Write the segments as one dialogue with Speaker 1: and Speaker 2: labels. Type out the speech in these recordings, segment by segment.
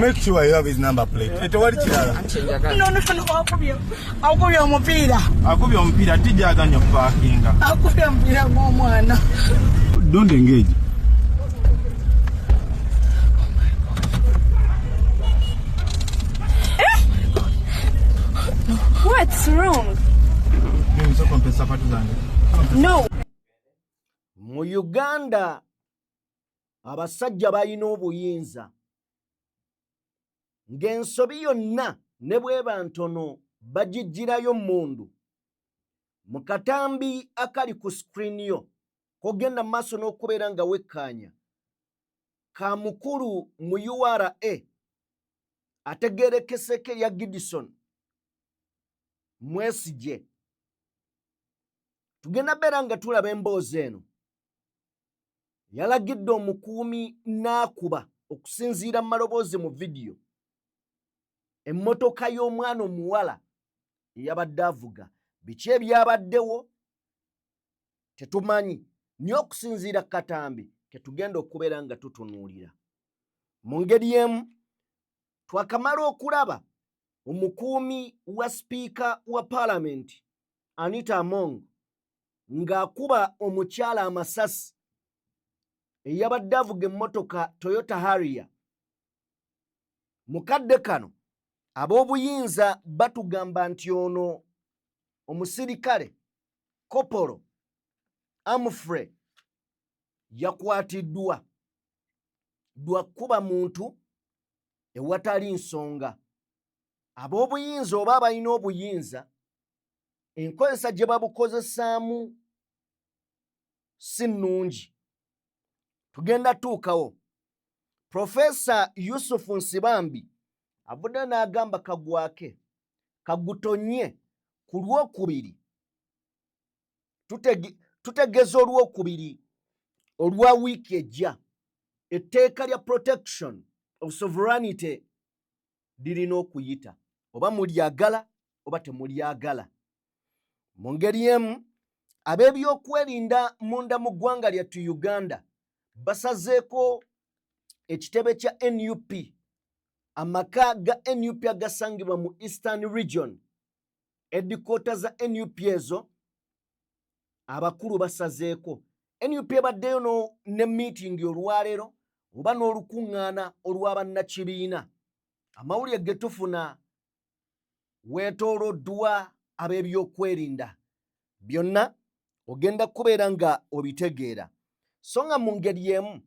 Speaker 1: Make sure you have his number plate. Eh, tewali kirala.
Speaker 2: No, no, no, akubye. Akubye omupiira.
Speaker 1: Akubye omupiira tijaganya kupaakinga.
Speaker 2: Akubye omupiira gw'omwana.
Speaker 1: Don't engage.
Speaker 3: Eh? What's wrong? No.
Speaker 4: Mu Uganda abasajja balina obuyinza ng'ensobi yonna ne bweba ntono bagijjirayo mmundu. Mu katambi akali ku screen yo kogenda mu maaso n'okubeera nga wekkaanya ka mukulu mu URA ategeerekeseko erya Gidison Mwesigye. Tugenda beera nga tulaba emboozi eno. Yalagidde omukuumi n'akuba okusinziira mu maloboozi mu vidiyo emmotoka y'omwana omuwala eyabadde avuga. Biki ebyabaddewo tetumanyi, naye okusinziira ku katambi ketugenda okubeera nga tutunuulira. Mu ngeri emu twakamala okulaba omukuumi wa sipiika wa paalamenti Anita Among ng'akuba omukyala amasasi eyabadde avuga emmotoka Toyota Harrier. Mu kadde kano ab'obuyinza batugamba nti ono omusirikale Kopolo Amfrey yakwatiddwa lwa kukuba muntu ewatali nsonga. Ab'obuyinza oba abalina obuyinza enkozesa gye babukozesaamu si nnungi. Tugenda tuukawo. Profesa Yusufu Nsibambi avudde n'agamba kagwake kagutonye ku Lwokubiri. Tutegeza Olwokubiri olwa wiiki ejja etteeka lya protection of sovereignty lirina okuyita, oba mulyagala oba temulyagala. Mu ngeri emu ab'ebyokwerinda munda mu ggwanga lyattu Uganda basazeeko ekitebe kya NUP, amaka ga NUP agasangibwa mu Eastern Region, edikoota za NUP ezo abakulu basazeeko. NUP ebaddeyo ne meeting olwaleero oba n'olukuŋŋaana olwa bannakibiina. Amawulire ge tufuna weetooloddwa ab'ebyokwerinda, byonna ogenda kubeera nga obitegeera. So nga mu ngeri emu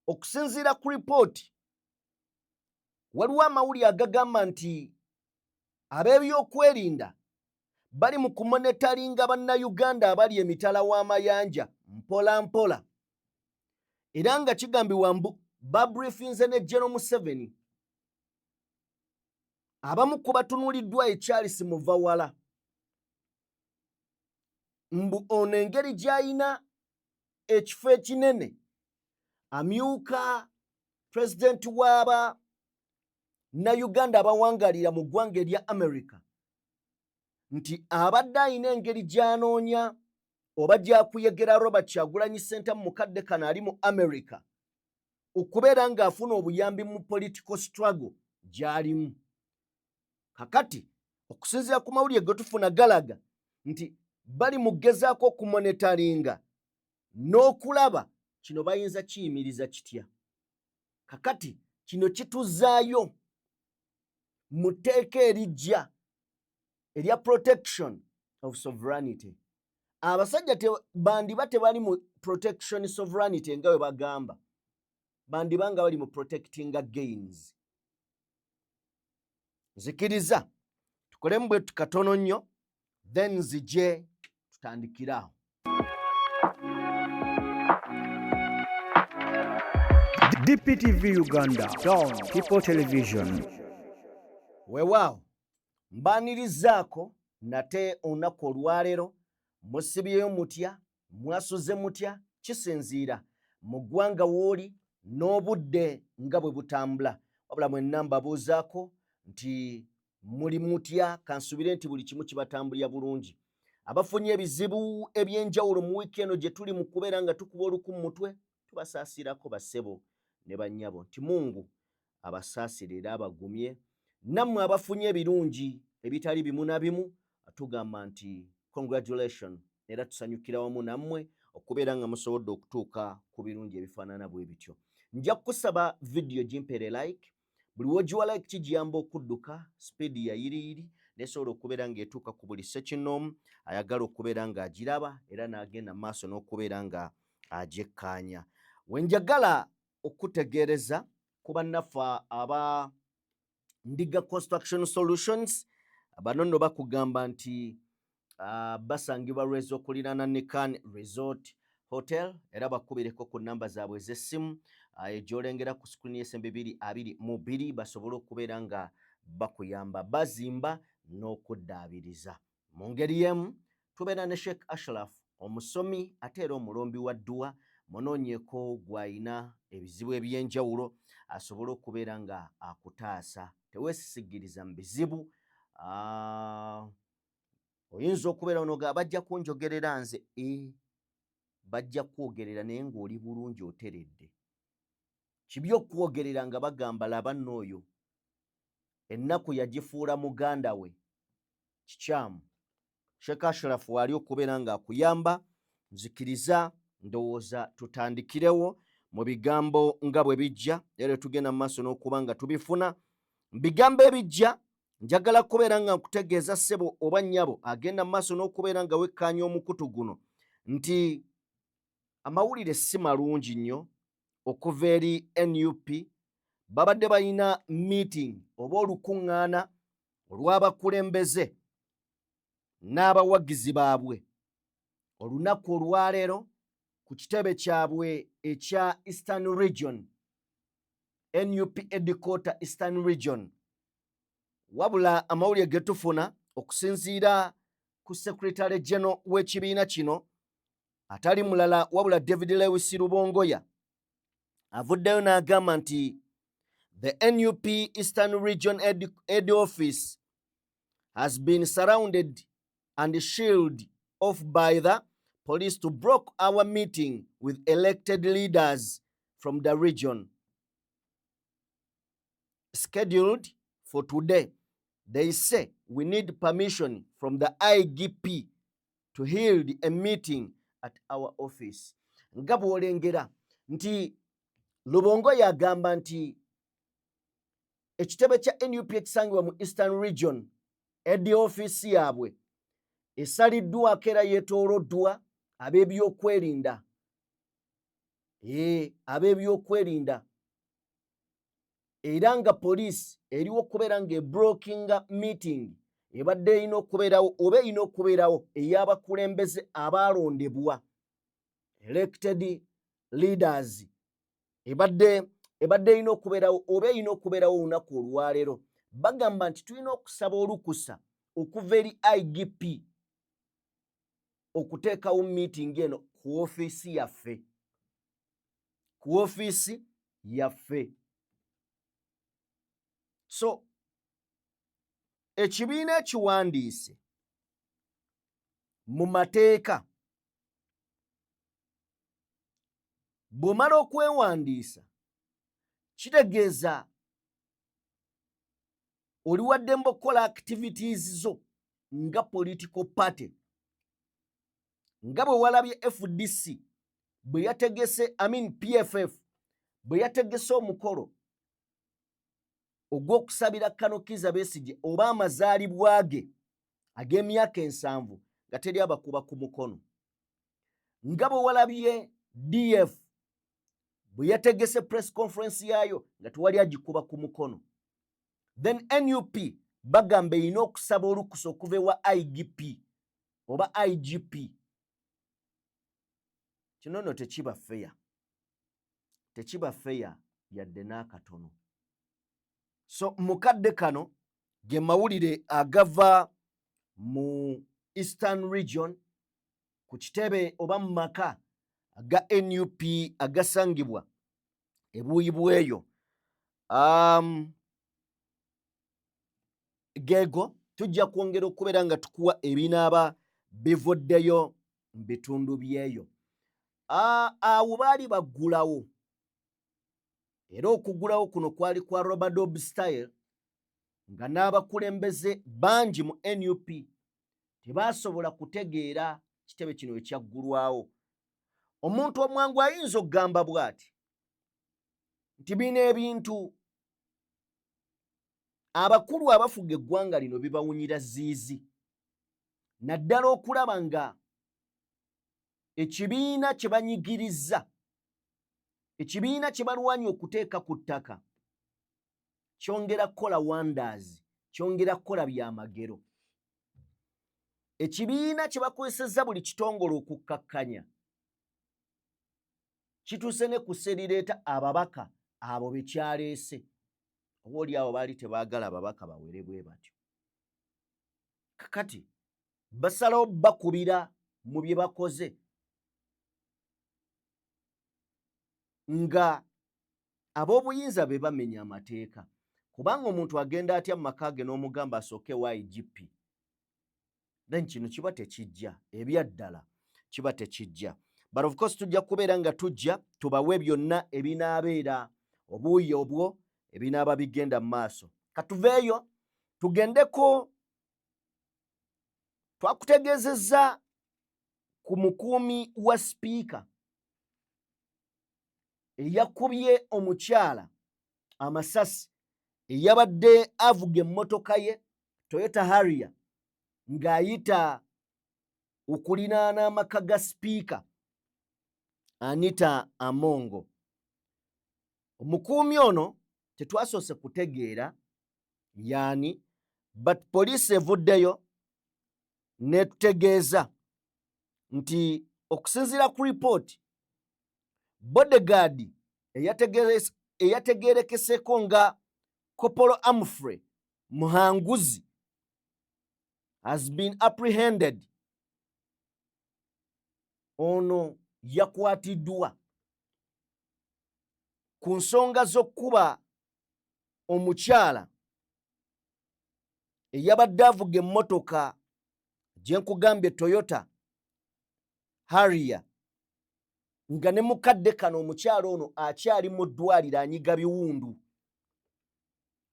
Speaker 4: okusinziira ku ripooti waliwo amawulire agagamba nti ab'ebyokwerinda bali mu kumonetalinga bannayuganda abali emitala w'amayanja mpola mpola, era nga kigambibwa mbu babriefinze ne General Museveni. Abamu ku batunuuliddwa ye Charles Muvawala, mbu ono engeri gy'alina ekifo ekinene amyuka pulezidenti w'aba na Uganda abawangalira mu ggwanga erya America, nti abadde alina engeri gy'anoonya oba gy'akuyegera Robert Kyagulanyi Ssentamu mukadde kano ali mu America okubeera ng'afuna obuyambi mu political struggle gy'alimu. Kakati okusinziira ku mawulire ge tufuna galaga nti bali mu kugezaako okumonetaringa n'okulaba kino bayinza kiyimiriza kitya. Kakati kino kituzaayo mu tteeka erijja erya protection of sovereignty. Abasajja bandiba tebali mu protection sovereignty nga bwe bagamba, bandiba nga bali mu protecting gains. Nzikiriza tukolemu bwe katono nnyo, then nzije tutandikire awo.
Speaker 5: DPTV Uganda, Dawn People Television.
Speaker 4: Weewaawo mbaanirizaako nate olunaku olwaleero. Musibyeyo mutya? Mwasuze mutya? Kisinziira mu ggwanga w'oli n'obudde nga bwe butambula, wabula mwenna mbabuuzaako nti muli mutya? Kansubire nti buli kimu kibatambulira bulungi. Abafunye ebizibu eby'enjawulo mu wiiki eno gye tuli mu kubeera nga tukuba oluku mu mutwe, tubasaasirako bassebo ne bannyabo nti Mungu abasaasire era abagumye. Nammwe abafunye ebirungi ebitali bimu na bimu, tugamba nti congratulation, era tusanyukira wamu nammwe okubeera nga musobodde okutuuka ku birungi ebifaanana bwe bityo. Nja kukusaba vidiyo gimpeere like. Buli wogiwa like kigiyamba okudduka sipiidi ya yiriyiri nesobola okubeera ng'etuuka ku buli ssekinnoomu ayagala okubeera ng'agiraba era n'agenda mu maaso n'okubeera nga agyekkaanya. We njagala okutegeereza ku bannaffe aba Ndiga Construction Solutions, bano nno bakugamba nti basangibwa Lweza okuliraana Nikan Resort Hotel, era bakubireko ku namba zaabwe ez'essimu egyolengera ku screen y'esembe 222 basobole okubeera nga bakuyamba bazimba n'okuddaabiriza. Mu ngeri y'emu tubeera ne Sheikh Ashraf, omusomi ate era omulombi wa dduwa. Munoonyeko gw'alina ebizibu eby'enjawulo asobole okubeera nga akutaasa. Teweesisigiriza mu bizibu. Oyinza okubeera onoga bajja kunjogerera nze, e bajja kwogerera naye ng'oli bulungi oteredde. Kibi okwogerera nga bagamba laba nno oyo ennaku yagifuula muganda we. Kikyamu. Sheikh Ashraf waali okubeera ng'akuyamba. Nzikiriza ndowooza tutandikirewo mu bigambo nga bwe bijja, era tugenda mu maaso n'okuba nga tubifuna mu bigambo ebijja. Njagala kubeera nga nkutegeeza ssebo oba nnyabo agenda mu maaso n'okubeera nga wekkaanya omukutu guno nti amawulire si malungi nnyo okuva eri NUP. Babadde balina meeting oba olukuŋŋaana olw'abakulembeze n'abawagizi baabwe olunaku olwaleero ku kitebe kyabwe ekya Eastern Region, NUP headquarter Eastern Region. Wabula amawulire ge tufuna okusinziira ku Secretary General w'ekibiina kino, atali mulala wabula David Lewis Rubongoya, avuddeyo n'agamba nti the NUP Eastern Region head office has been surrounded and shielded off by the police to block our meeting with elected leaders from the region scheduled for today. They say we need permission from the IGP to hold a meeting at our office. Nga bw'olengera nti Lubongo yagamba nti ekitebe kya NUP ekisangibwa mu Eastern Region, head office yaabwe, esaliddwako era yeetooloddwa ab'ebyokwerinda, ab'ebyokwerinda, era nga poliisi eriwo okubeera ng'eblockinga meeting ebadde erina okubeerawo oba erina okubeerawo ey'abakulembeze abaalondebwa, elected leaders, ebadde erina okubeerawo oba erina okubeerawo olunaku olwaleero. Bagamba nti tulina okusaba olukusa okuva eri IGP okuteekawo meeting eno ku ofiisi yaffe, ku ofiisi yaffe. So ekibiina ekiwandiise mu mateeka, bw'omala okwewandiisa kitegeeza oli waddembe okukola activities zo nga political party, nga bwe walabye FDC bwe yategese, I mean PFF bwe yategese omukolo ogw'okusabira Colonel Kizza Besigye oba amazaalibwa ge ag'emyaka 70 nga teri abakuba ku mukono, nga bwe walabye DF bwe yategese press conference yaayo nga tewali agikuba ku mukono. Then NUP bagamba erina okusaba olukusa okuva ewa IGP oba IGP. Kino nno tekiba fair, tekiba fair yadde n'akatono. So mukadde kano ge mawulire agava mu Eastern Region ku kitebe oba mu maka aga NUP agasangibwa ebuuyi bweyo. Geego tujja kwongera okubeera nga tukuwa ebinaaba bivuddeyo mu bitundu byeyo. Awo baali baggulawo. Era okuggulawo kuno kwali kwa Robadob style, nga n'abakulembeze bangi mu NUP tebaasobola kutegeera kitebe kino ekyaggulwawo. Omuntu omwangu ayinza okugamba bw'ati nti bino ebintu abakulu abafuga eggwanga lino bibawunyira ziizi, naddala okulaba nga ekibiina kye banyigirizza, ekibiina kye balwanye okuteeka ku ttaka, kyongera kukola wonders, kyongera kukola byamagero. Ekibiina kye bakozesezza buli kitongole okukkakkanya kituuse ne ku serireeta ababaka abo be kyaleese. Oba oli awo baali tebaagala ababaka bawere bwe batyo. Kakati basalawo bakubira mu bye bakoze nga ab'obuyinza be bamenya amateeka, kubanga omuntu agenda atya mu maka ge n'omugamba asooke wa IGP? Then kino kiba tekijja, ebyaddala kiba tekijja. But of course tujja kubeera nga tujja tubawe byonna ebinaabeera obuuyi obwo ebinaaba bigenda mu maaso. Katuveeyo tugendeko. Twakutegeezezza ku mukuumi wa sipiika eyakubye omukyala amasasi eyabadde avuga emmotoka ye Toyota Harrier ng'ayita okulinaana amaka ga sipiika Anita Amongo. Omukuumi ono tetwasoose kutegeera yaani, but poliisi evuddeyo n'etutegeeza nti okusinziira ku ripooti, bodyguard eyategeerekeseko nga Kopolo Amfrey Muhanguzi has been apprehended. Ono yakwatiddwa ku nsonga z'okukuba omukyala eyabadde avuga emmotoka gye nkugambye Toyota Harrier, nga ne mukadde kano omukyala ono akyali mu ddwaliro anyiga biwundu.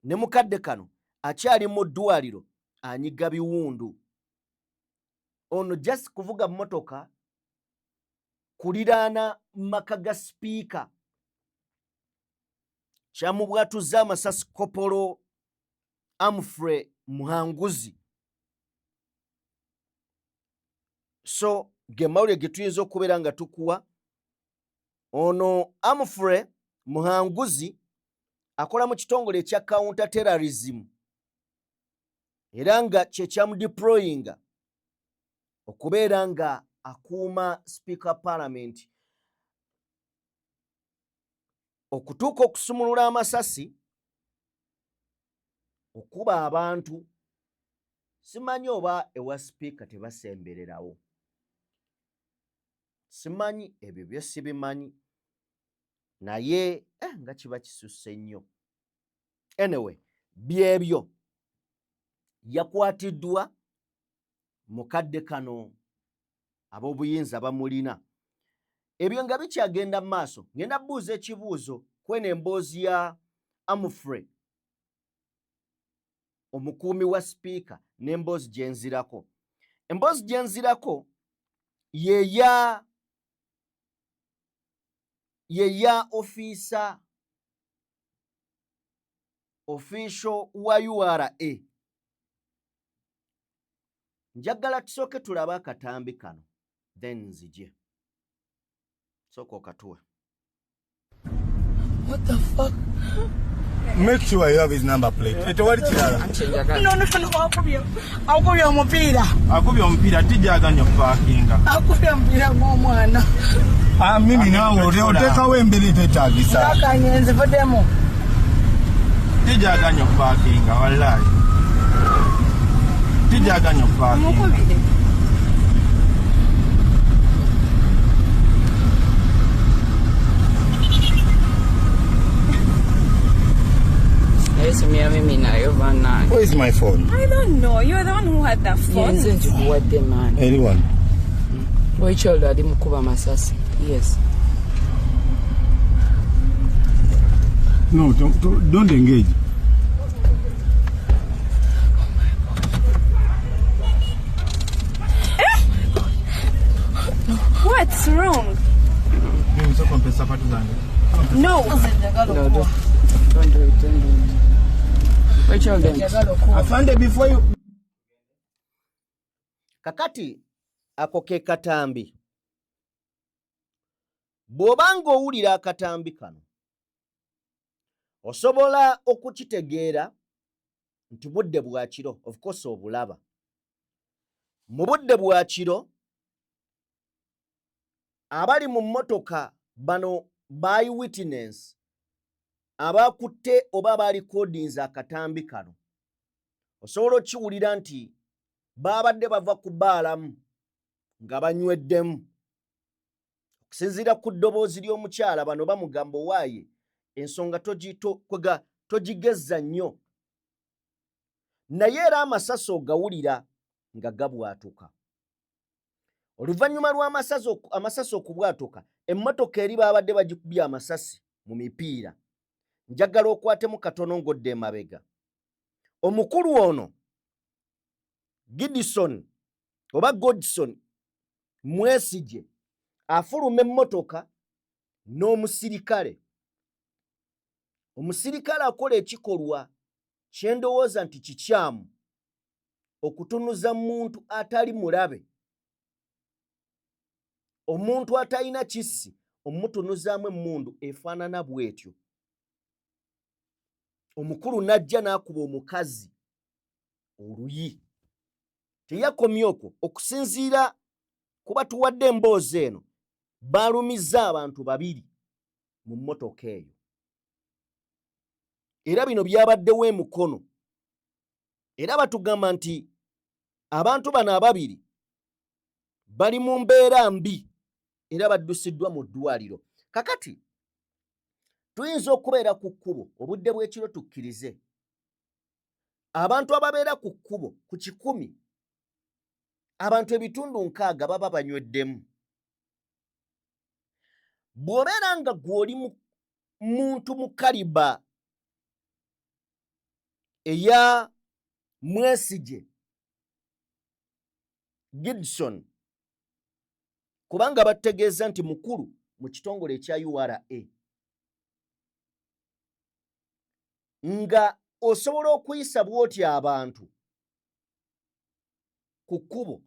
Speaker 4: Ne mukadde kano akyali mu ddwaliro anyiga biwundu. Ono just kuvuga mmotoka kuliraana maka ga sipiika kyamubwatuzza amasasi Kopolo Amfrey Muhanguzi. So ge mawulire ge tuyinza okubeera nga tukuwa. Ono Amfrey Muhanguzi akola mu kitongole ekya counter terrorism, era nga kye kyamudeployinga okubeera nga akuuma sipiika parliament okutuuka okusumulula amasasi okuba abantu. Simanyi oba ewa sipiika tebasembererawo, simanyi ebyo byo sibimanyi, naye nga kiba kisusse nnyo. Anyway, byebyo, yakwatiddwa mukadde kano ab'obuyinza bamulina. Ebyo nga bikyagenda mu maaso, ngenda buuza ekibuuzo kweno emboozi ya Amfrey omukuumi wa sipiika n'emboozi gye nzirako. Emboozi gye nzirako yeya ofiisa official wa URA. Njagala tusooke tulabe akatambi kano, then nzije. Sooka okatuwe.
Speaker 2: What the fuck?
Speaker 1: Make sure you have his number plate. Tewali kirala.
Speaker 2: No, no, no, akubye omupiira.
Speaker 1: Akubye omupiira tijaganya okupakinga.
Speaker 2: Akubye omupiira gw'omwana.
Speaker 1: Ah, mimi naawe oteekawo embeera eteetaagisa.
Speaker 2: Akanye nzivuddemu.
Speaker 1: Tijaganya okupakinga wallahi. Tijaganya okupakinga.
Speaker 3: Mukubire.
Speaker 6: Naye simu ya mimi nayo bannange.
Speaker 1: Where is my phone?
Speaker 3: I don't know. You're the one who had the phone.
Speaker 6: Yenze nkikuwadde maani.
Speaker 1: Anyone?
Speaker 6: Oikyolo ali mukuba masasi. Yes.
Speaker 1: No, don't engage.
Speaker 3: What's wrong? No.
Speaker 6: No, don't do it, don't do it. Rachel, don't.
Speaker 1: Afande, before you...
Speaker 4: Kakati ako ke katambi. Bw'obanga owulira akatambi kano, osobola okukitegeera nti budde bwa kiro, of course obulaba. Mu budde bwa kiro, abali mu mmotoka bano by witness abakutte oba abaalikodinze akatambi kano, osobola okukiwulira nti baabadde bava ku bbaalamu nga banyweddemu. Okusinziira ku ddoboozi ly'omukyala, bano bamugamba owaaye ensonga togigezza nnyo, naye era amasasi ogawulira nga gabwatuka. Oluvannyuma lw'amasasi okubwatuka, emmotoka eri baabadde bagikubye amasasi mu mipiira. Njagala okwatemu katono ng'odda emabega. Omukulu ono Gidison oba Godson Mwesigye afuluma emmotoka n'omusirikale. Omusirikale akola ekikolwa kye ndowooza nti kikyamu, okutunuza muntu atali mulabe, omuntu atalina kissi, omutunuzaamu emmundu efaanana bw'etyo. Omukulu n'ajja n'akuba omukazi oluyi. Teyakomye okwo, okusinziira kuba tuwadde emboozi eno, baalumizza abantu babiri mu mmotoka eyo. Era bino byabaddewo e Mukono. Era batugamba nti abantu bano ababiri bali mu mbeera mbi era baddusiddwa mu ddwaliro. Kakati tuyinza okubeera ku kkubo obudde bw'ekiro, tukkirize abantu ababeera ku kkubo ku 100, abantu 60 baba banyweddemu. Bw'obeera nga gw'oli muntu mu kaliba eya Mwesigye Gidson, kubanga bategeeza nti mukulu mu kitongole ekya URA, nga osobola okuyisa bw'oti abantu ku kkubo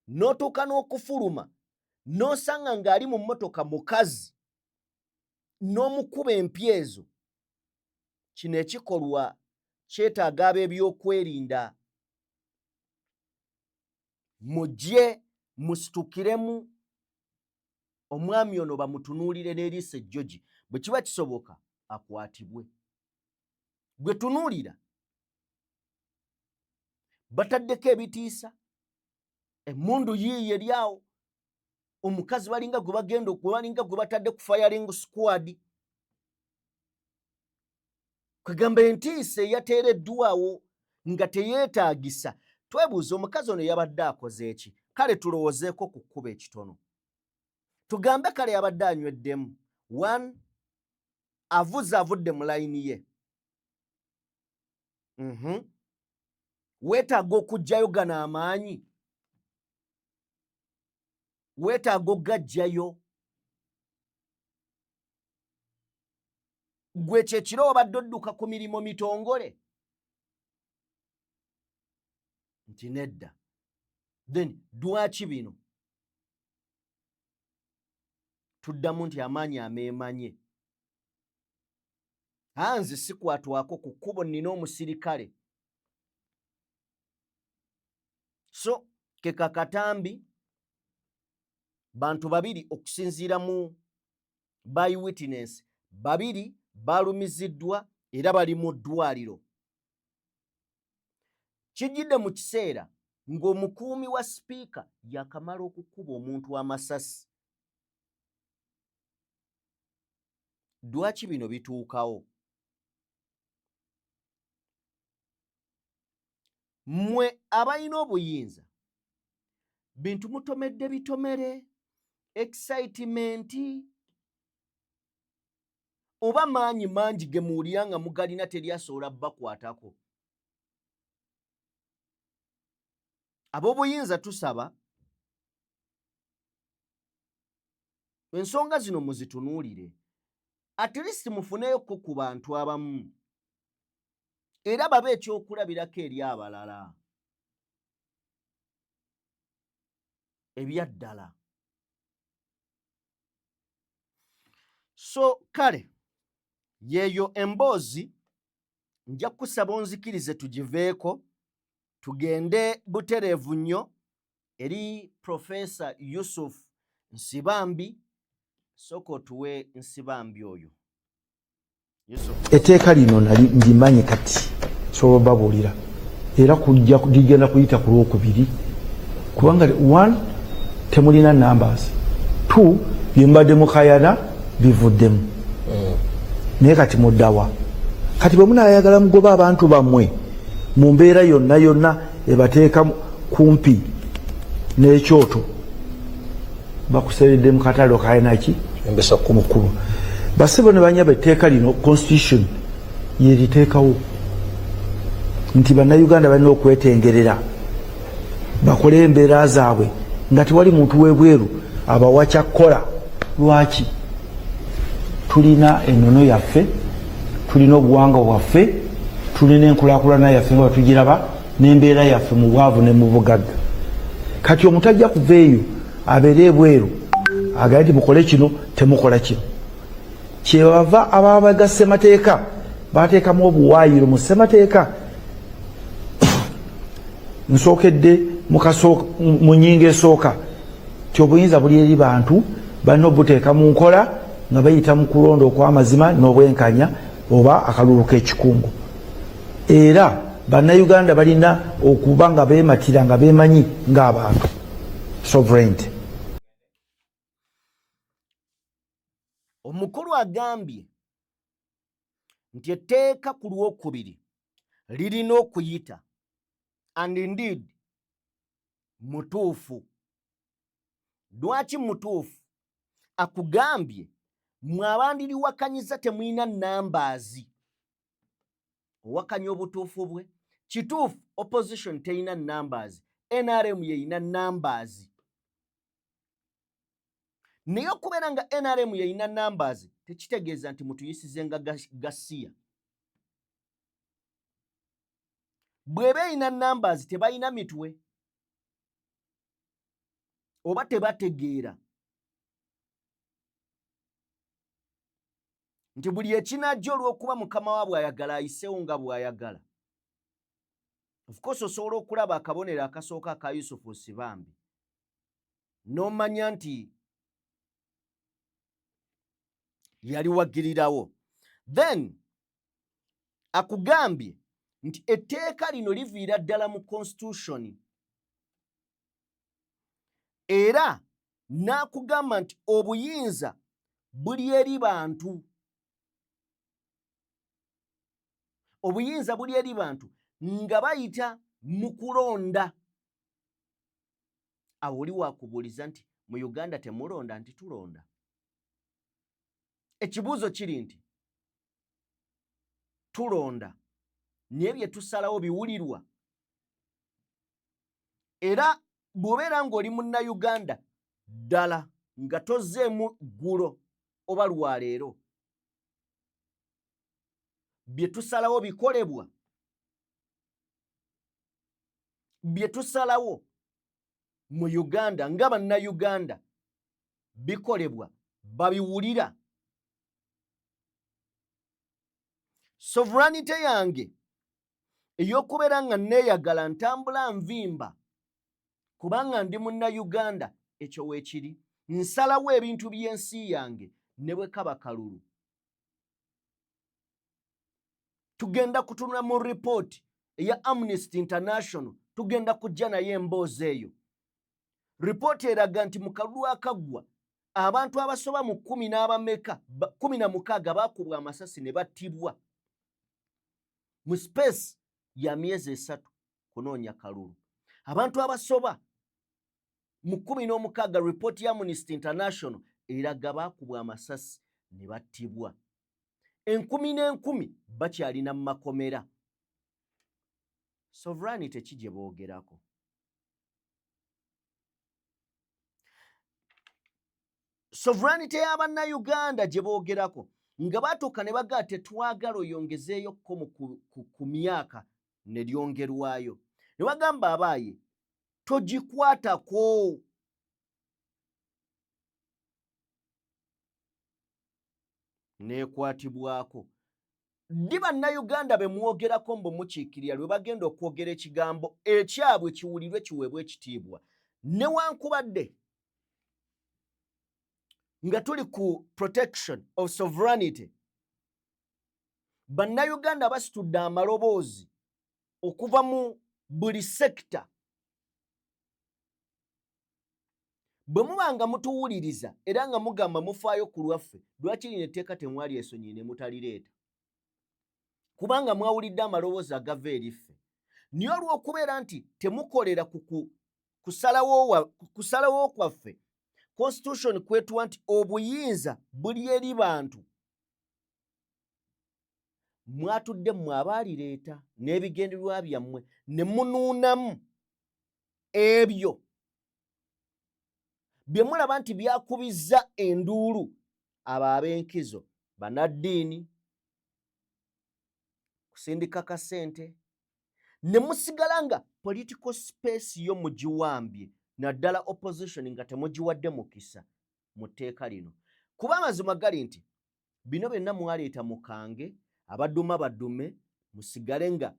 Speaker 4: n'otuuka n'okufuluma n'osanga ng'ali mu mmotoka mukazi n'omukuba empi ezo, kino ekikolwa kyetaaga ab'ebyokwerinda mujje musitukiremu omwami ono bamutunuulire n'eriiso ejjogi, bwe kiba kisoboka akwatibwe. Gwe tunuulira bataddeko ebitiisa, emmundu yiiyo eri awo, omukazi balinga gwe bagenda balinga gwe batadde ku firing squad. Kwegamba entiisa eyateereddwawo nga teyeetaagisa. Twebuuza omukazi ono yabadde akoze eki? Kale tulowoozeeko ku kkuba ekitono, tugambe kale yabadde anyweddemu, one avuze avudde mu layini ye, weetaaga okuggyayo gano amaanyi, weetaaga okugaggyayo. Gwe kyekiro obadde odduka ku mirimu mitongole nti nedda, then lwaki bino? Tuddamu nti amaanyi ameemanye. Nze sikwatwako ku kkubo, nnina omusirikale. So ke kakatambi, bantu babiri okusinziira mu by witness, babiri balumiziddwa era bali mu ddwaliro. Kijjidde mu kiseera ng'omukuumi wa sipiika yakamala okukuba omuntu amasasi. Lwaki bino bituukawo? Mmwe abalina obuyinza, bintu mutomedde bitomere, excitement. Oba maanyi mangi ge muwulira nga mugalina teri asobola bakwatako. Ab'obuyinza tusaba ensonga zino muzitunuulire, at least mufuneyoko ku bantu abamu era babe ekyokulabirako eri abalala ebyaddala. So kale yeeyo emboozi, nja kukusaba onzikirize tugiveeko tugende butereevu nnyo eri Profesa Yusuf Nsibambi. Sooka otuwe Nsibambi oyo.
Speaker 7: Etteeka lino nali ndimanyi, kati sobola babuulira era kujja ligenda kuyita ku Lwokubiri, kubanga one, temulina numbers, two, byemubadde mukayana bivuddemu. Naye kati muddawa? Kati bwe munayagala mugoba abantu bammwe mu mbeera yonna yonna ebateeka kumpi n'ekyoto, bakuseredde mu katale okayanaki mukulu. Basibo ne banyaba, etteeka lino constitution yeriteekawo nti Bannayuganda balina okwetengerera bakole embeera zaabwe nga tewali muntu webweru abawa kyakkola. Lwaki? Tulina enono yaffe, tulina obuwangwa bwaffe, tulina enkulakulana yaffe nga batugiraba n'embeera yaffe mu bwavu ne mu bugagga. Kati omuntu ajja kuva eyo abeere ebweru agambe nti mukole kino, temukola kino. Kyebava ababaga ssemateeka bateekamu obuwaayiro mu ssemateeka. Nsookedde mu nyingo esooka ti obuyinza buli eri bantu, balina obuteeka mu nkola nga bayita mu kulonda okw'amazima n'obwenkanya oba akalulu k'ekikungu. Era Bannayuganda balina okuba nga beematira nga beemanyi ng'abantu, sovereignty.
Speaker 4: Omukulu agambye nti etteeka ku Lwokubiri lirina okuyita, and indeed mutuufu. Lwaki mutuufu? Akugambye mwe abandiriwakanyiza temulina numbers. Owakanya obutuufu bwe? Kituufu, opposition terina numbers, NRM yeyina numbers. Naye okubeera nga NRM yeyina numbers tekitegeeza nti mutuyisize nga gasiya. Bw'eba erina numbers, tebalina mitwe oba tebategeera nti buli ekinajja olw'okuba mukama waabwe ayagala ayisewo nga bw'ayagala. Of course osobola okulaba akabonero akasooka aka Yusufu Nsibambi n'omanya nti yali wagirirawo. Then akugambye nti etteeka lino liviira ddala mu constitution, era n'akugamba nti obuyinza buli eri bantu, obuyinza buli eri bantu nga bayita mu kulonda. Awo oli wakubuuliza nti mu Uganda temulonda? Nti tulonda. Ekibuuzo kiri nti tulonda, naye bye tusalawo biwulirwa? Era bw'obeera ng'oli Munnayuganda ddala nga tozzeemu ggulo oba lwaleero, bye tusalawo bikolebwa? Bye tusalawo mu Uganda nga Bannayuganda bikolebwa, babiwulira? Sovereignty yange ey'okubeera nga neeyagala, ntambula nvimba kubanga ndi Munnayuganda, ekyo weekiri? Nsalawo ebintu by'ensi yange ne bwe kaba kalulu. Tugenda kutunula mu ripooti eya Amnesty International, tugenda kujja naye emboozi eyo. Ripooti eraga nti mu kalulu akaggwa abantu abasoba mu 10 n'abameka, 16 baakubwa amasasi ne battibwa mu space ya myezi 3 kunoonya kalulu. Abantu abasoba mu 16, ripooti ya Amnesty International eraga baakubwa amasasi ne battibwa. Enkumi n'enkumi bakyalina mu makomera. Sovereignty ki gye boogerako? Sovereignty y'Abannayuganda gye boogerako nga batuuka ne bagaa tetwagala oyongezeeyo kkomo ku myaka ne lyongerwayo, ne bagamba abaaye togikwatako. Neekwatibwako ddi Bannayuganda be mwogerako mbu mukiikirira lwe bagenda okwogera ekigambo ekyabwe kiwulirwe kiweebwe ekitiibwa, newankubadde nga tuli ku protection of sovereignty? Bannayuganda basitudde amaloboozi okuva mu buli sekita. Bwe muba nga mutuwuliriza era nga mugamba mufaayo ku lwaffe, lwaki lino etteeka temwali esonyi ne mutalireeta? Kubanga mwawulidde amaloboozi agava eri ffe. Naye olw'okubeera nti temukolera ku kusalawo kwaffe, constitution kwetuwa nti obuyinza buli eri bantu, mwatudde mmwe abaalireeta n'ebigendererwa byammwe ne munuunamu ebyo bye mulaba nti byakubizza enduulu abo ab'enkizo, banaddiini, kusindika kasente, ne musigala nga political space yo mugiwambye, naddala opposition nga temugiwadde mukisa mu tteeka lino. Kuba amazima gali nti bino byonna mwaleeta mukange abaduma badume, musigale nga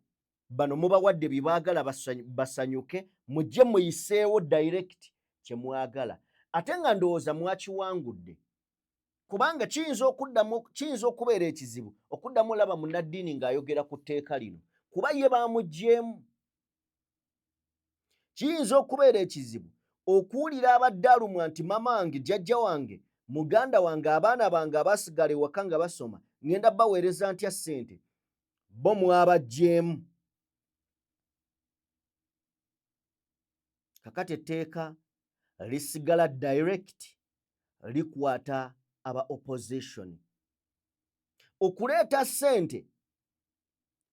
Speaker 4: bano mubawadde bye baagala basanyuke, mujje muyiseewo direct kye mwagala, ate nga ndowooza mwakiwangudde. Kubanga kiyinza okuddamu, kiyinza okubeera ekizibu okuddamu olaba munnaddiini ng'ayogera ku tteeka lino, kuba ye baamuggyemu. Kiyinza okubeera ekizibu okuwulira abadde alumwa nti mama wange, jjajja wange, muganda wange, abaana bange abasigala ewaka nga basoma, ngenda baweereza ntya ssente? Bo mwabaggyemu. Kakati etteeka lisigala direct likwata aba opposition. Okuleeta ssente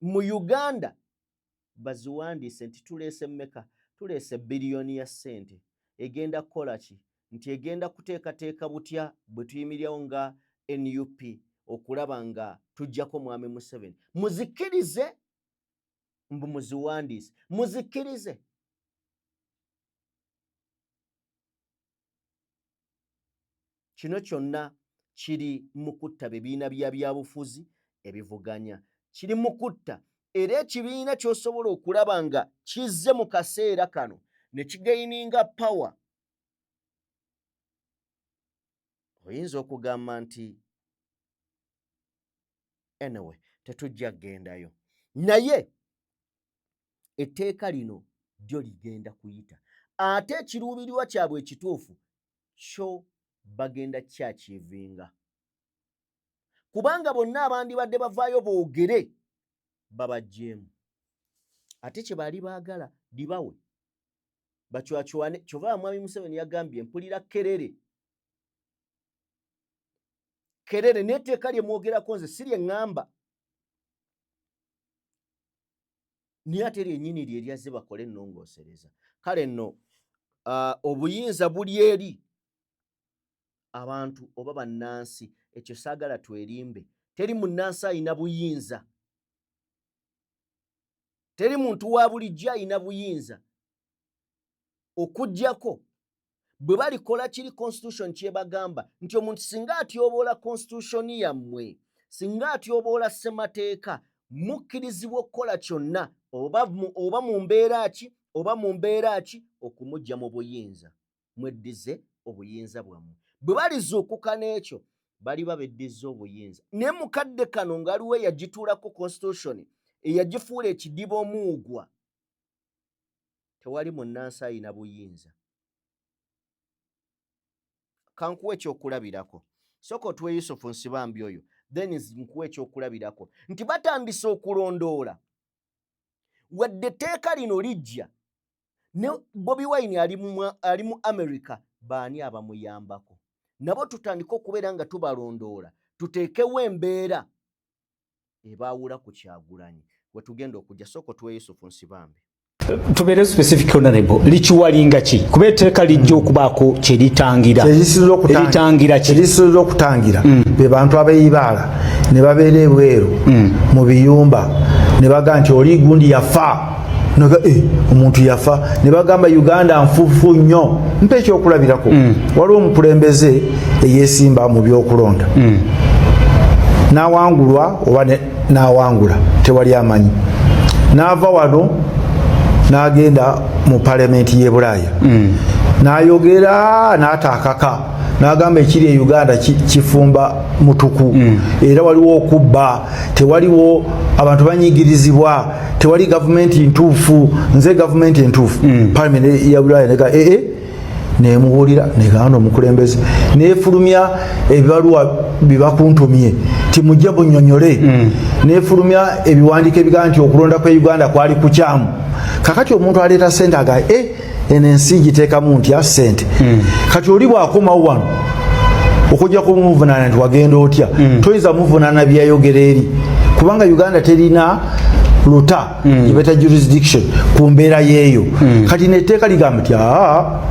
Speaker 4: mu Uganda baziwandiise nti tuleese mmeka, tuleese biliyoni ya ssente, egenda kukola ki, nti egenda kuteekateeka butya bwe tuyimirirawo nga NUP okulaba nga tujjako Mwami Museveni. Muzikkirize mbu muziwandiise, muzikkirize. Kino kyonna kiri mu kutta bibiina bya byabufuzi ebivuganya, kiri mu kutta era ekibiina ky'osobola okulaba nga kizze mu kaseera kano ne kigayininga power. Oyinza okugamba nti anyway tetujja kugendayo, naye etteeka lino lyo ligenda kuyita, ate ekiruubirirwa kyabwe ekituufu kyo bagenda kyakivinga, kubanga bonna abandibadde bavaayo boogere babaggyemu, ate kye baali baagala libawe bacwacwane. Kyova Mwami Museveni yagambye mpulira kerere kerere, n'etteeka lye mwogerako nze si lye ŋŋamba, naye ate lyennyini lye lyazze bakole ennongoosereza. Kale nno obuyinza buli eri abantu oba bannansi, ekyo saagala twerimbe. Teri munnansi alina buyinza, teri muntu wa bulijjo alina buyinza, okuggyako bwe balikola kiri constitution kyebagamba nti omuntu singa atyoboola constitution yammwe, singa atyoboola ssemateeka, mukkirizibwa okukola kyonna oba mu mbeera ki oba mu mbeera ki okumujja mu buyinza, mweddize obuyinza bwammwe. Bwe balizuukuka n'ekyo baliba beddizza obuyinza. Naye mukadde kano ng'aliwo eyagituulako constitution eyagifuula ekidiba omuugwa, tewali munnansi alina buyinza. Kankuwa ekyokulabirako, sooka otuwe Yusufu Nsibambi oyo, then nkuwa ekyokulabirako nti batandise okulondoola wadde etteeka lino lijja ne Bobi Wine ali mu America, baani abamuyambako nabo tutandike okubeera nga tubalondoola, tuteekewo embeera. Ebaawula ku Kyagulanyi wetugenda okujja. Sooka otuwe Yusufu Nsibambi.
Speaker 8: Tubeere specific, honorable, likiwalinga ki? Kuba etteeka lijja okubaako kyeritangira. Eritangira ki?
Speaker 7: Erisinza okutangira be bantu abeyibaala ne babeera ebweru mu biyumba ne bagaa nti oli gundi yafa. Naga, omuntu yafa ne bagamba Uganda nfufu nnyo. Mpa ekyokulabirako. Waliwo omukulembeze eyesimba mu byokulonda n'awangulwa oba n'awangula, tewali amanyi, n'ava wano n'agenda mu palamenti y'e Bulaaya n'ayogera n'ataakaka n'agamba ekiri e Uganda kifumba mutuku era waliwo okubba, tewaliwo, abantu banyigirizibwa, tewali gavumenti ntuufu, nze gavumenti entuufu. Palamenti ya Bulaaya nega ee nemuwulira neganda omukulembeze nefulumya ebibaluwa bibakuntumye timujje bunyonyole, nefulumya ebiwandiiko ebigamba nti okulonda kwe Uganda kwali kukyamu. Kakati omuntu aleeta sente aga e eno ensi giteekamu ntya sente? Kati oli bwakomawo wano okujja kumuvunaana nti wagenda otya, toyinza muvunaana byayogera eri, kubanga Uganda terina luta gyebeta jurisdiction ku mbeera yeeyo. Kati netteeka ligamba nti aa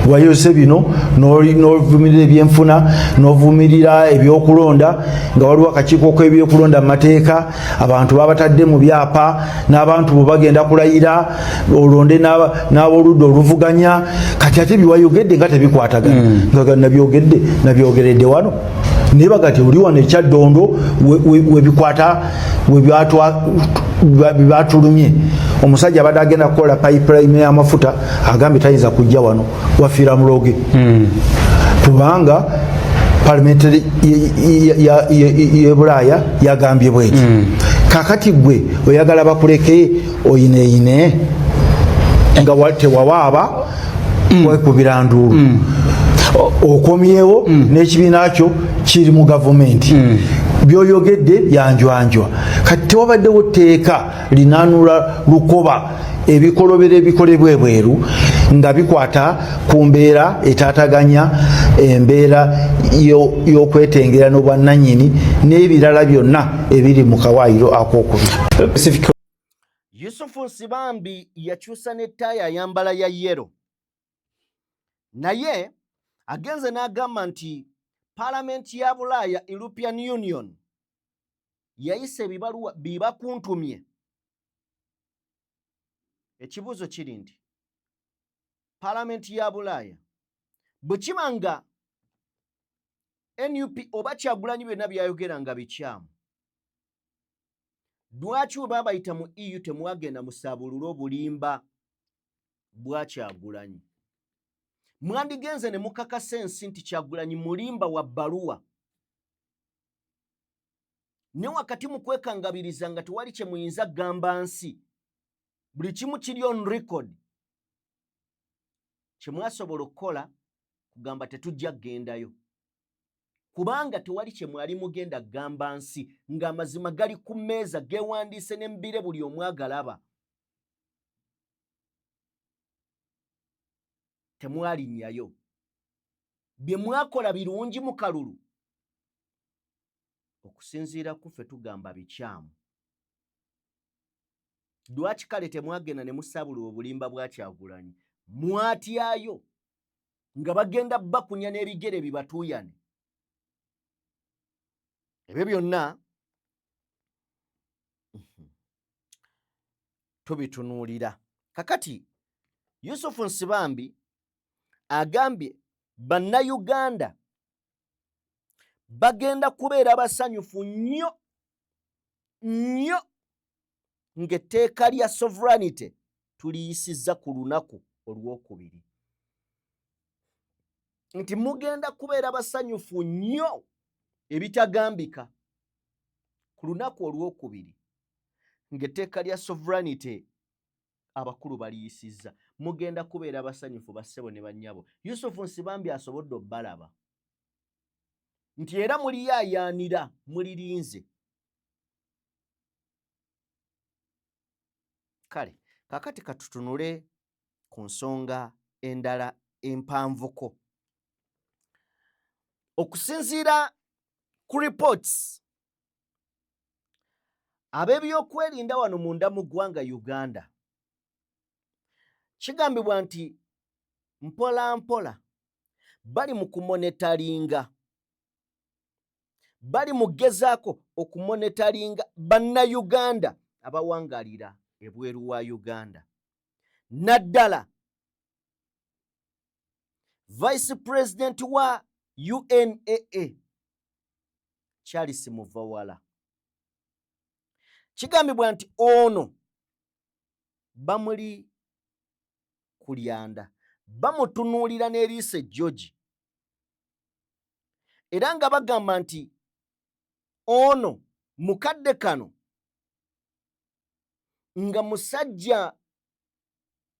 Speaker 7: wayose bino n'ovumirira ebyenfuna, n'ovumirira ebyokulonda, nga waliwo akakiiko k'ebyokulonda mu mateeka, abantu babatadde mu byapa n'abantu bwe bagenda kulayira olonde n'aboludda oluvuganya. Kati ate biwayogedde nga tebikwatagana, nga nabyogedde nabyogeredde wano, naye baga ti oli wano ekyaddondo webikwata webatulumye. Omusajja abadde agenda kukola pipeline y'amafuta agambye tayinza kujja wano, wafiira muloge, kubanga palamenti ye Bulaaya yagambye bweti. Kakati gwe oyagala bakuleke oyineyine nga tewawaaba wekubira nduulu, okomyewo n'ekibiina kyo kiri mu gavumenti, byoyogedde byanjwanjwa. Kati tewabaddewo tteeka linanula lukoba ebikolobero ebikolebwa ebweru nga bikwata ku mbeera etaataganya embeera y'okwetengera n'obwannannyini n'ebirala byonna ebiri mu kawaayiro akokubiri.
Speaker 4: Yusufu Nsibambi yakyusa n'ettaaya, ayambala ya yellow, naye agenze n'agamba nti paalamenti ya Bulaaya, European Union, yayisa ebibaluwa bibakuntumye. Ekibuuzo kiri nti paalamenti ya Bulaaya bwe kiba nga NUP oba Kyagulanyi byonna byayogera nga bikyamu, lwaki we baabayita mu EU temwagenda musaabulule obulimba bwa Kyagulanyi? Mwandigenze ne mukakasa ensi nti Kyagulanyi mulimba wa bbaluwa, ne wakati mu kwekangabiriza nga tewali kye muyinza kugamba nsi, buli kimu kiri on record. Kye mwasobola okukola kugamba tetujja kugendayo, kubanga tewali kye mwali mugenda kugamba nsi ng'amazima gali ku mmeeza, geewandiise ne mbire, buli omu agalaba. Temwalinnyayo. Bye mwakola birungi mu kalulu? Okusinziira ku ffe tugamba bikyamu. Lwaki kale temwagenda ne musabula obulimba bwa Kyagulanyi? Mwatyayo nga bagenda bakunya n'ebigere bibatuuyane. Ebyo byonna tubitunuulira. Kakati Yusufu Nsibambi agambye Bannayuganda bagenda kubeera basanyufu nnyo nnyo ng'etteeka lya sovereignty tuliyisizza ku lunaku olwokubiri, nti mugenda kubeera basanyufu nnyo ebitagambika ku lunaku olwokubiri ng'etteeka lya sovereignty abakulu baliyisizza. Mugenda kubeera basanyufu, bassebo ne bannyabo. Yusufu Nsibambi asobodde obbalaba nti era muliyaayaanira, mulirinze. Kale kakati katutunule ku nsonga endala empanvuko. Okusinziira ku reports Ab'ebyokwerinda wano munda mu ggwanga Uganda kigambibwa nti mpola mpola bali mu kumonetalinga, bali mu kugezaako okumonetalinga Bannayuganda abawangalira ebweru wa Uganda, naddala Vice President wa UNAA Charles Muvawala. Kigambibwa nti ono bamuli kulyanda, bamutunuulira n'eriiso ejjogi, era nga bagamba nti ono mukadde kano nga musajja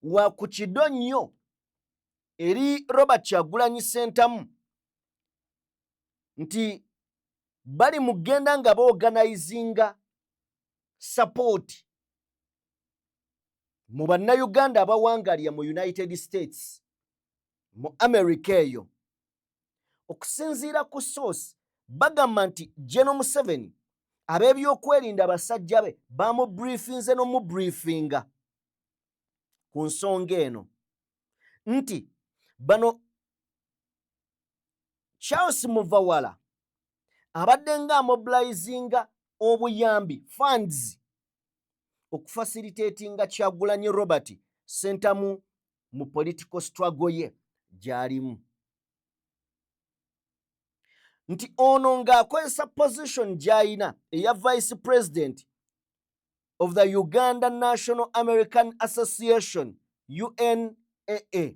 Speaker 4: wa ku kido nnyo eri Robert Kyagulanyi Ssentamu, nti bali mu kugenda nga baorganizinga support mu Bannayuganda abawangalira mu United States, mu America eyo. Okusinziira ku source, bagamba nti General Museveni ab'ebyokwerinda basajja be bamubriefinze n'omubriefinga ku nsonga eno, nti bano Charles Muvawala abadde nga amobilizinga obuyambi, funds, okufacilitatinga Kyagulanyi Robert Ssentamu mu political struggle ye gy'alimu, nti ono ng'akozesa position gy'alina eya vice president of the Uganda National American Association, UNAA,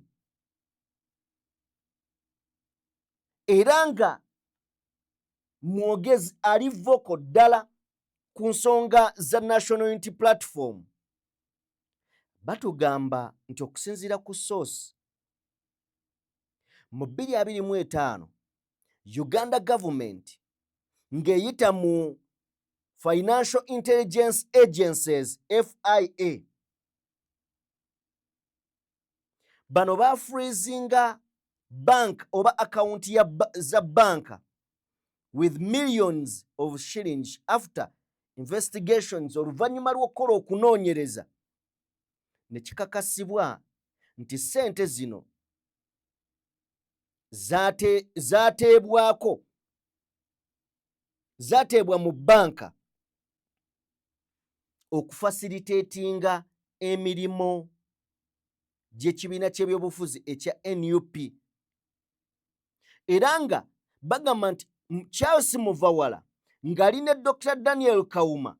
Speaker 4: era nga mwogezi ali vocal ddala ku nsonga za National Unity Platform. Batugamba nti okusinziira ku source, mu 2025 Uganda government ng'eyita mu Financial Intelligence Agencies, FIA, bano bafreezinga bank oba akawunti za banka with millions of shillings after investigations, oluvannyuma lw'okukola okunoonyereza ne kikakasibwa nti ssente zino zaateebwako, zaateebwa mu banka okufacilitatinga emirimu gy'ekibiina ky'ebyobufuzi ekya NUP. Era nga bagamba nti Charles Muvawala ng'ali ne Dr Daniel Kawuma.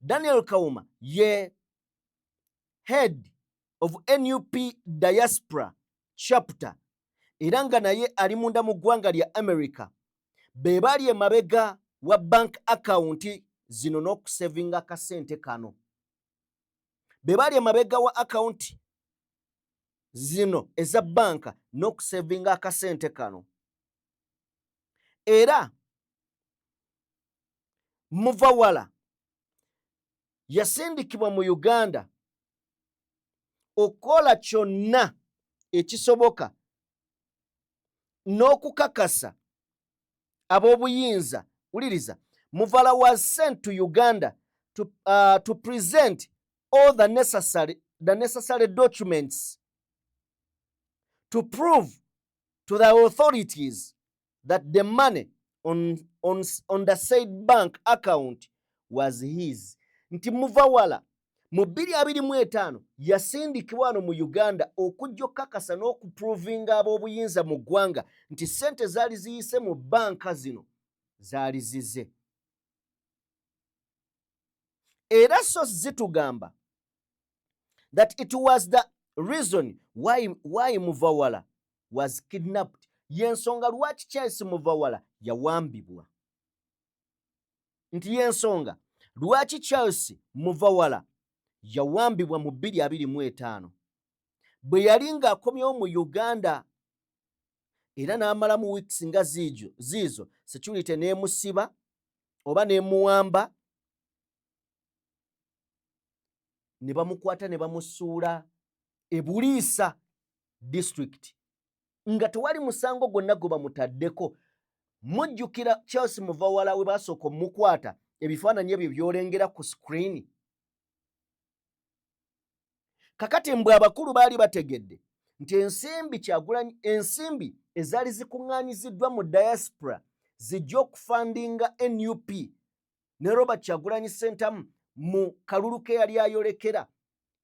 Speaker 4: Daniel Kawuma ye head of NUP diaspora chapter, era nga naye ali munda mu ggwanga lya America, be baali emabega wa bank account zino n'okusevinga akasente kano. Be baali emabega wa akawunti zino eza banka n'okusevinga akasente kano. Era Muvawala yasindikibwa mu Uganda okukola kyonna ekisoboka n'okukakasa ab'obuyinza. Wuliriza, Muvawala was sent to Uganda to present all the necessary documents to prove to the authorities that the money on the said bank account was his. Nti Muvawala mu 2025 yasindikibwa wano mu Uganda okujja okukakasa n'okuprovinga ab'obuyinza mu ggwanga nti ssente zaali ziyise mu banka zino zaali zize. Era so zitugamba that it was the reason why Muvawala was kidnapped, yensonga lwaki Charles Muvawala yawambibwa, nti yensonga lwaki Charles Muvawala yawambibwa mu 2025 bwe yali ng'akomyewo mu Uganda, era n'amalamu weeks nga ziijo ziizo, security n'emusiba oba n'emuwamba ne bamukwata ne bamusuula e Buliisa district nga tewali musango gwonna gwe bamutaddeko. Mujjukira Charles Muvawala we basooka omukwata. Ebifaananyi ebyo by'olengera ku screen. Kakati mbwe abakulu baali bategedde nti ensimbi Kyagulanyi, ensimbi ezaali zikuŋŋaanyiziddwa mu diaspora zijja okufandinga NUP ne Robert Kyagulanyi Ssentamu mu kalulu ke yali ayolekera,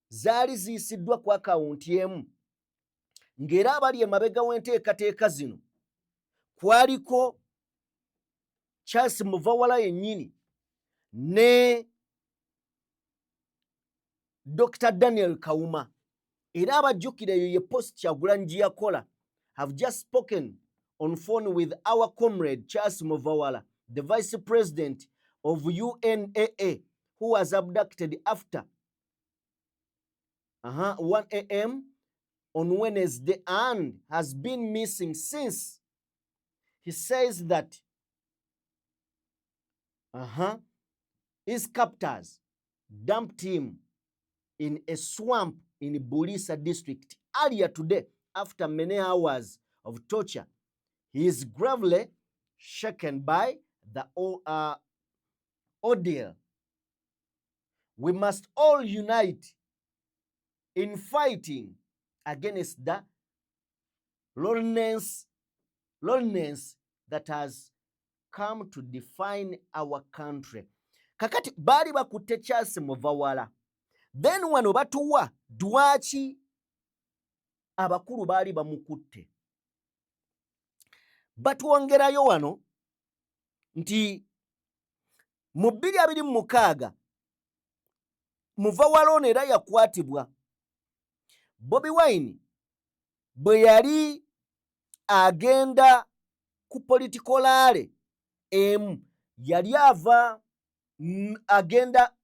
Speaker 4: zaali ziyisiddwa ku akawunti emu, ng'era abali emabega w'enteekateeka zino kwaliko Charles Muvawala yennyini ne Dr Daniel Kawuma. Era abajjukira eyo ye post Kyagulanyi gye yakola: "Have just spoken on phone with our comrade Charles Muvawala, the vice president of UNAA, who was abducted after 1 a.m. on Wednesday and has been missing since. He says that his captors dumped him in a swamp in Bulisa district earlier today after many hours of torture. He is gravely shaken by the ordeal. We must all unite in fighting against the loneliness that has come to define our country." Kakati baali bakutte Charles Muvawala. Then wano batuwa dwaki abakulu baali bamukutte. Batwongerayo wano nti mu 2026 Muvawala ono era yakwatibwa Bobi Wine bwe yali agenda ku political rally emu. Yali ava agenda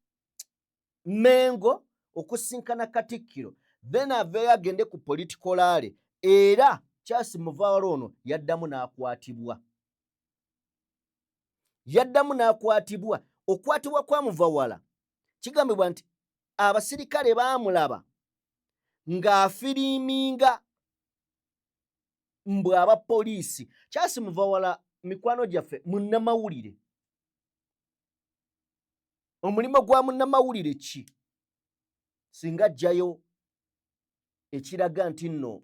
Speaker 4: Mengo okusinkana Katikkiro, then aveeyo agende ku political rally. Era Charles Muvawala ono yaddamu n'akwatibwa, yaddamu n'akwatibwa. Okwatibwa kwa Muvawala kigambibwa nti abasirikale baamulaba ng'afiriiminga mbwe abapoliisi. Charles Muvawala, mikwano gyaffe, munnamawulire. Omulimu gwa munnamawulire ki singa ajjayo ekiraga nti nno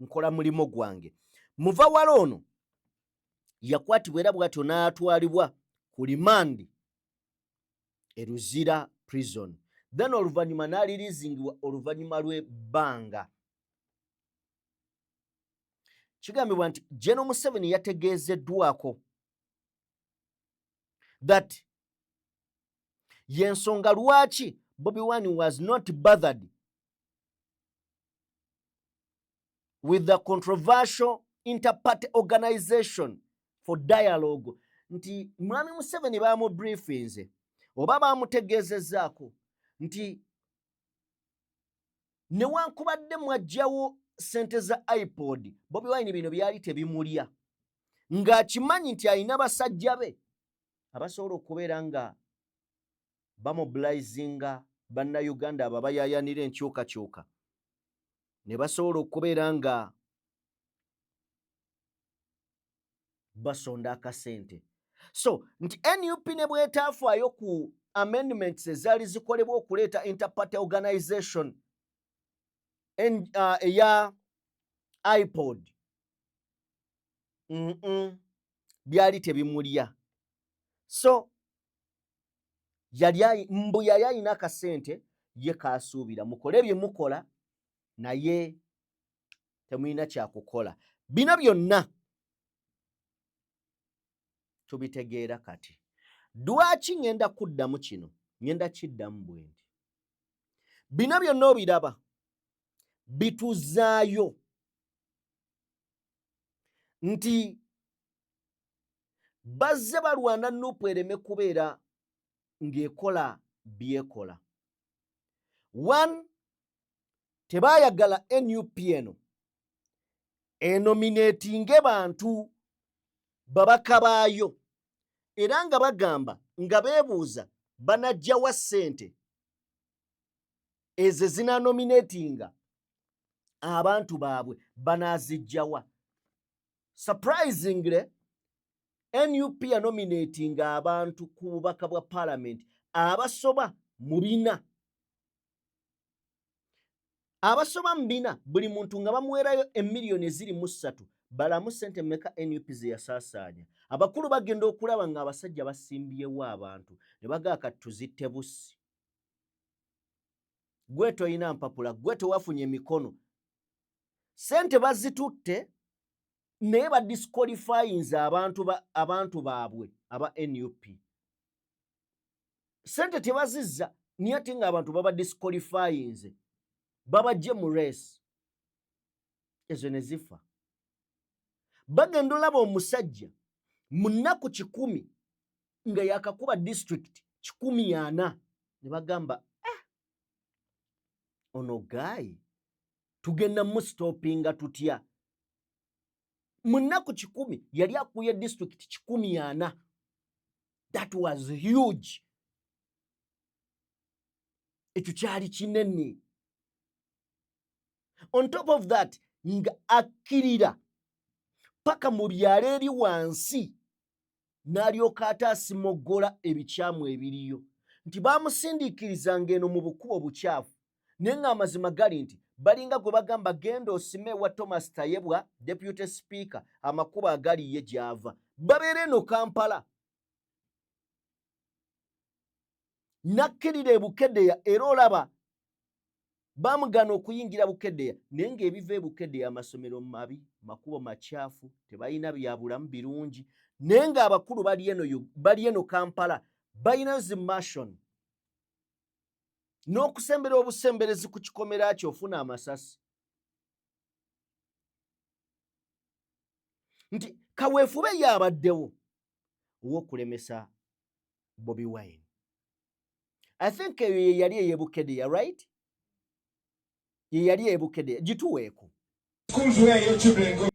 Speaker 4: nkola mulimu gwange? Muvawala ono yakwatibwa era bw'atyo n'atwalibwa ku rimandi e Luzira Prison, then oluvannyuma n'alirizingibwa oluvannyuma lw'ebbanga. Kigambibwa nti General Museveni yategeezeddwako that yensonga lwaki Bobi Wine was not bothered with the controversial Interparty Organization for Dialogue, nti Mwami Museveni bamubriefinze oba bamutegeezezzaako nti newankubadde mwajjawo sente za IPOD, Bobi Wine bino byali tebimulya, ng'akimanyi nti alina basajja be abasobola okubeera nga bamobilizinga Bannayuganda abo abayaayanira enkyukakyuka ne basobola okubeera nga basonda akasente. So nti NUP ne bwetaafaayo ku amendments ezaali zikolebwa okuleeta Interparty Organization eya IPOD, byali tebimulya. So yali mbu yali alina akasente ye kasuubira mukole bye mukola, naye temulina kyakukola. Bino byonna tubitegeera. Kati lwaki ŋŋenda kuddamu kino? Ŋŋenda kiddamu bwe nti: bino byonna obiraba bituzaayo nti bazze balwana NUP ereme kubeera ng'ekola byekola. One, tebaayagala NUP eno enominatinge bantu babaka baayo, era nga bagamba nga beebuuza banajjawa ssente ezo zinanominatinga abantu baabwe, banaazijjawa? Surprisingly, Nup yanominatinga abantu ku bubaka bwa palamenti abasoba mu bina, abasoba mu bina, buli muntu nga bamuwerayo emiliyoni eziri mu ssatu. Balamu sente meka Nup ze yasaasaanya. Abakulu bagenda okulaba nga abasajja basimbyewo abantu ne bagaa kati tuzitte bussi. Gwe toyina mpapula, gwe tewafunye emikono, sente bazitutte, naye badisqualifyinze abantu baabwe aba Nup. Sente tebazizza, naye ate nga abantu baba disqualifyinze, babajje mu race ezo ne zifa. Bagenda olaba omusajja mu nnaku 100 nga yakakuba district 140, ne bagamba, "Ah, ono guy tugenda mustopinga tutya?" Mu nnaku 100 yali akuye district 140. That was huge, ekyo kyali kinene. On top of that, nga akkirira paka mu byalo eri wansi, n'alyoka ate asimoggola ebikyamu ebiriyo nti bamusindiikirizanga eno mu bukubo bukyafu. Naye ng'amazima gali nti balinga gwe bagamba, "Genda osime wa Thomas Tayebwa, deputy speaker, amakubo agali ye gy'ava." Babeera eno Kampala, nakkirira ebukedeya, era olaba bamugana okuyingira Bukedeya, naye ng'ebiva ebukedeya amasomero mabi, makubo makyafu, tebalina byabulamu birungi, naye ng'abakulu bali eno Kampala, balina zi mansion n'okusembera obusemberezi ku kikomera kyo ofuna amasasi. Nti kaweefube yabaddewo ow'okulemesa Bobi Wine. I think eyo ye yali ey'ebukedeya, right? Ye yali ebukedeya, gituweeko.
Speaker 9: Schools where your children go.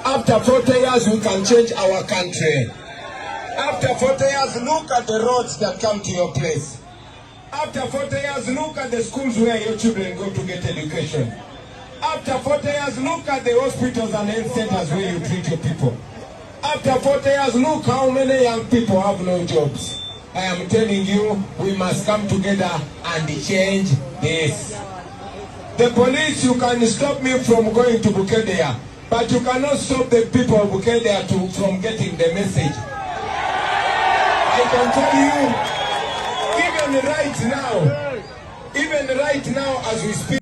Speaker 9: After 40 years, we can change our country. After 40 years, look at the roads that come to your place. After 40 years, look at the schools where your children go to get education. After 40 years, look at the hospitals and health centers where you treat your people. After 40 years, look how many young people have no jobs. I am telling you, we must come together and change this. The police, you can stop me from going to Bukedea, but you cannot stop the people of Bukedea from getting the message. I can tell you, even right now as we speak,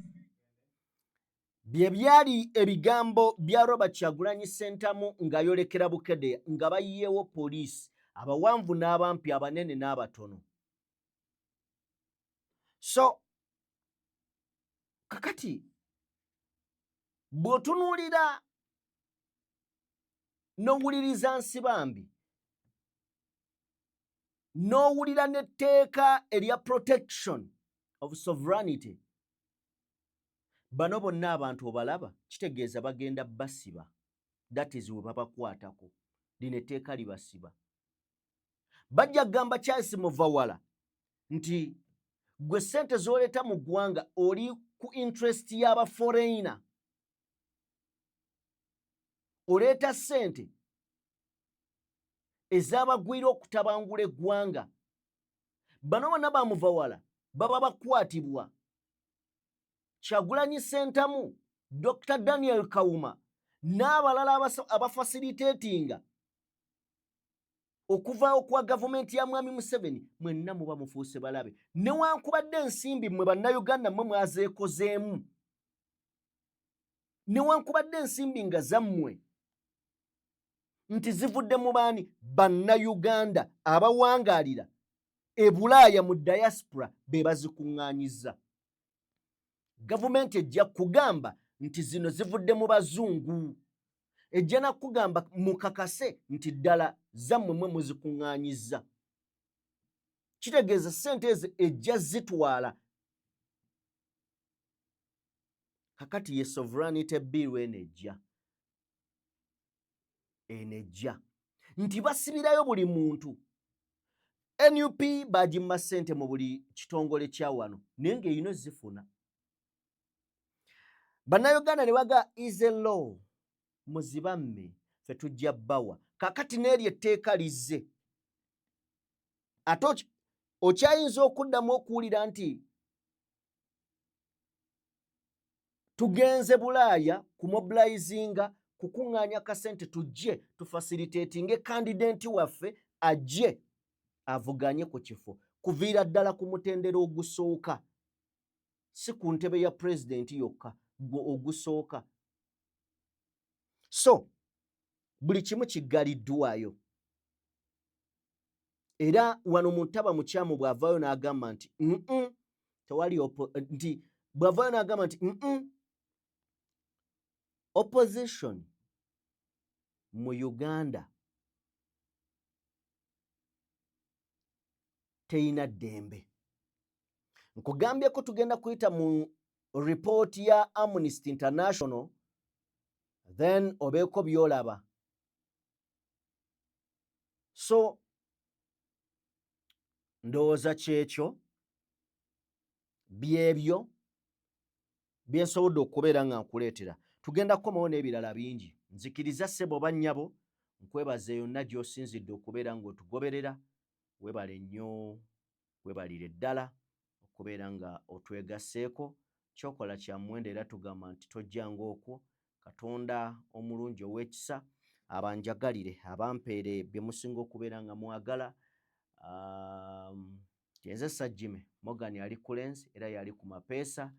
Speaker 4: Bye byali ebigambo bya Robert Kyagulanyi Ssentamu ng'ayolekera Bukedeya, nga bayiyeewo poliisi abawanvu n'abampi, abanene n'abatono. So kakati bw'otunuulira n'owuliriza Nsibambi, n'owulira n'etteeka erya protection of sovereignty, bano bonna abantu obalaba, kitegeeza bagenda basiba. That is, we babakwatako, lino etteeka libasiba. Bajja kugamba Charles Muvawala nti gwe ssente z'oleeta mu ggwanga oli ku interest y'abaforeigner, oleeta ssente ez'abagwira okutabangula eggwanga. Bano bonna bamuvawala baba bakwatibwa. Kyagulanyi Ssentamu, Dr Daniel Kawuma n'abalala abafacilitatinga okuvaawo kwa gavumenti ya Mwami Museveni, mwenna muba mufuuse balabe, newankubadde ensimbi mmwe Bannayuganda mmwe mwazeekozeemu, newankubadde ensimbi nga zammwe nti zivudde mu baani? Bannayuganda abawangaalira e Bulaaya mu diaspora be bazikuŋŋaanyiza. Gavumenti ejja kugamba nti zino zivudde mu bazungu, ejja nakugamba mukakase nti ddala zammwe mwe muzikuŋŋaanyiza. Kitegeeza ssente ezo ejja zitwala. Kakati ye sovereignty bill eno ejja, eno ejja nti basibirayo buli muntu. NUP bagimma ssente mu buli kitongole kya wano, naye ng'erina zifuna Bannayuganda ne baga is a law, muzibamme, ffe tujja bbawa. Kakati n'eryo etteeka lizze, ate okyayinza okuddamu okuwulira nti tugenze Bulaaya kumobilizinga, kukuŋŋaanya kasente tujje tufacilitatinge kandidenti waffe ajje avuganye ku kifo, kuviira ddala ku mutendera ogusooka, si ku ntebe ya pulezidenti yokka, gwe ogusooka. So buli kimu kiggaliddwayo. Era wano Muntaba Mukyamu bw'avaayo n'agamba nti tewali nti bw'avaayo n'agamba nti opposition mu Uganda teyina ddembe. Nkugambyeko tugenda kuyita mu ripooti ya Amnesty International, then obeeko by'olaba. So ndowooza kyekyo byebyo byensobodde okubeera nga nkuleetera. Tugenda kukomawo n'ebirala bingi. Nzikiriza ssebo oba nnyabo nkwebaze yonna gy'osinzidde okubeera ng'otugoberera. Weebale nnyo, weebalire ddala okubeera nga otwegasseeko. Kyokola kya muwendo era tugamba nti tojjanga okwo. Katonda omulungi ow'ekisa abanjagalire, abampeere bye musinga okubeera nga mwagala. Nze Sajjime Morgan ali ku lens era yali ku mapeesa.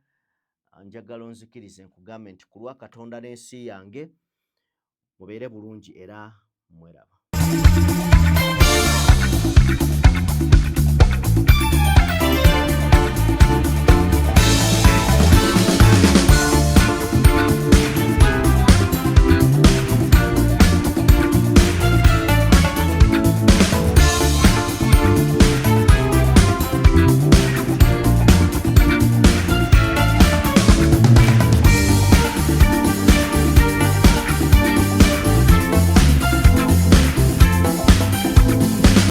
Speaker 4: Njagala onzikirize nkugambe nti ku lwa Katonda n'ensi yange mubeere bulungi era mweraba.